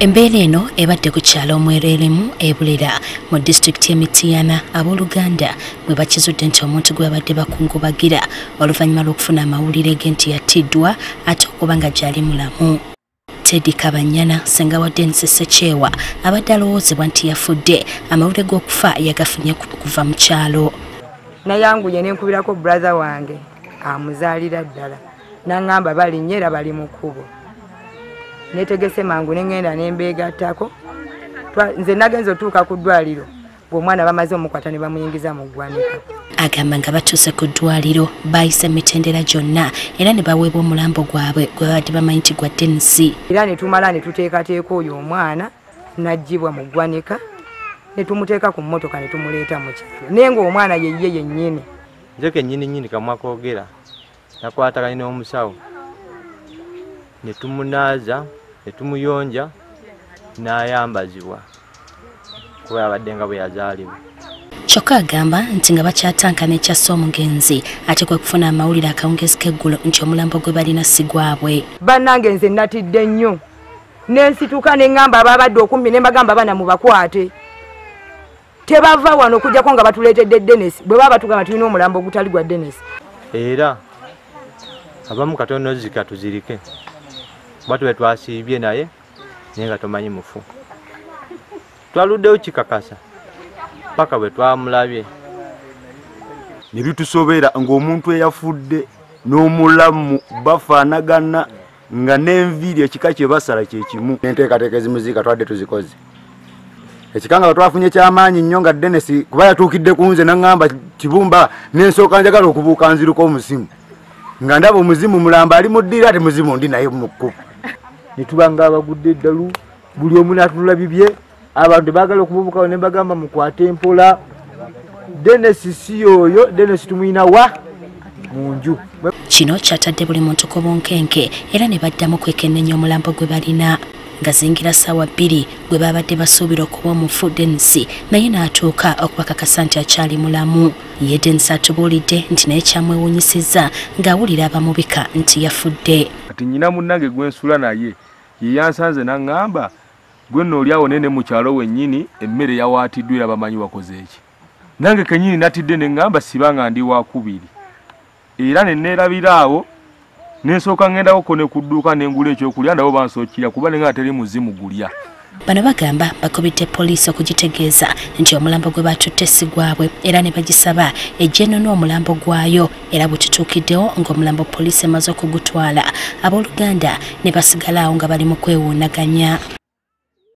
Embeera eno ebadde ku kyalo Omwereremu e Bulera mu disitulikiti y'e Mityana, abooluganda bwe bakizudde nti omuntu gwe babadde bakungubagira oluvannyuma lw'okufuna amawulire ge nti yattiddwa ate okuba nga gy'ali mulamu. Teddy Kabanyana, ssenga wa Denis Ssekyewa, abadde alowoozebwa nti yafudde, amawulire g'okufa yagafunye kuva mu kyalo. Nayanguye ne nkubirako brother wange amuzaalira ddala, n'aŋŋamba balinnya era bali mu kkubo. Netegese mangu ne ŋŋenda ne mbeegattako. Nze nagenze otuuka ku ddwaliro ng'omwana bamaze omukwata ne bamuyingiza mu ggwanika. Agamba nga batuuse ku ddwaliro baayise emitendera gyonna era ne baweebwa omulambo gwabwe gwe babadde bamanyi nti gwa Denis. Era ne tumala ne tuteekateeka oyo omwana n'aggyibwa mu ggwanika ne tumuteeka ku mmotoka ne tumuleeta mu kyalo, naye ng'omwana ye ye yennyini. Nze kennyini nnyini kamwa koogera nakwataganye n'omusawo ne tumunaaza ne tumuyonja n'ayambazibwa kuba yabadde nga bwe yazaalibwa. Kyokka agamba nti nga bakyatankana ekyasse omugenzi ate kwe kufuna amawulire akawungeezi k'eggulo nti omulambo gwe balina si gwabwe. Bannange nze natidde nnyo ne nsituka ne ŋŋamba ababadde okumpi ne mbagamba abaana mubakwate, tebava wano okuggyako nga batuleetedde Denis. Bwe baba batugamba tulina omulambo ogutali gwa Denis. Era abamu katono zika tuzirike kuba tube twasiibye naye naye nga tomanyi mufu. Twaluddewo kikakasa paka bwe twamulabye. Ne bitusobera ng'omuntu eyafudde n'omulamu bafaanagana nga n'enviiri ekika kye basala kye kimu. Enteekateeka ezimuziika twadde tuzikoze. Ekikanga twafunye kyamaanyi nnyo nga Denis kuba yatuukidde ku nze n'aŋŋamba Kibumba, n'ensooka njagala okubuuka nziruka omuzimu. Nga ndaba omuzimu mulamba ali mu ddiiro ate muzimu ndi naye mu kkubo. Ne tuba ng'abagudde eddalu, buli omu n'atunula bibye, abantu baagala okubuubukawo ne mbagamba mukwate mpola. Denis si y'oyo, Denis tumuyina wa mu nju. Kino kyatadde buli muntu ku bunkenke era ne baddamu kwekenneenya omulambo gwe balina. Nga zingira ssaawa 2 gwe babadde basuubira okuba omufu Denis naye n'atuuka okubakakasa nti akyali mulamu. Ye Denis atubuulidde nti naye kyamwewuunyisizza ng'awulira abamubika nti yafudde. Kati nnyina munnange gwe nsula naye ye yansanze n'aŋŋamba gwe nno oli awo nene mu kyalo wennyini emmere yawaatiddwa era bamanyi wakoze eki. Nange kennyini natidde ne ŋŋamba siba nga ndi waakubiri. Era ne neerabira awo nensooka ŋŋendako ne ku dduuka ne ngula ekyokulya nabo bansookira kuba ne nga teri muzimu gulya. Bano bagamba bakubidde poliisi okugitegeeza nti omulambo gwe batutte si gwabwe era ne bagisaba ejje ennone omulambo gwayo, era bwe tutuukiddewo ng'omulambo poliisi emaze okugutwala, abooluganda ne basigala awo nga bali mu kwewuunaganya.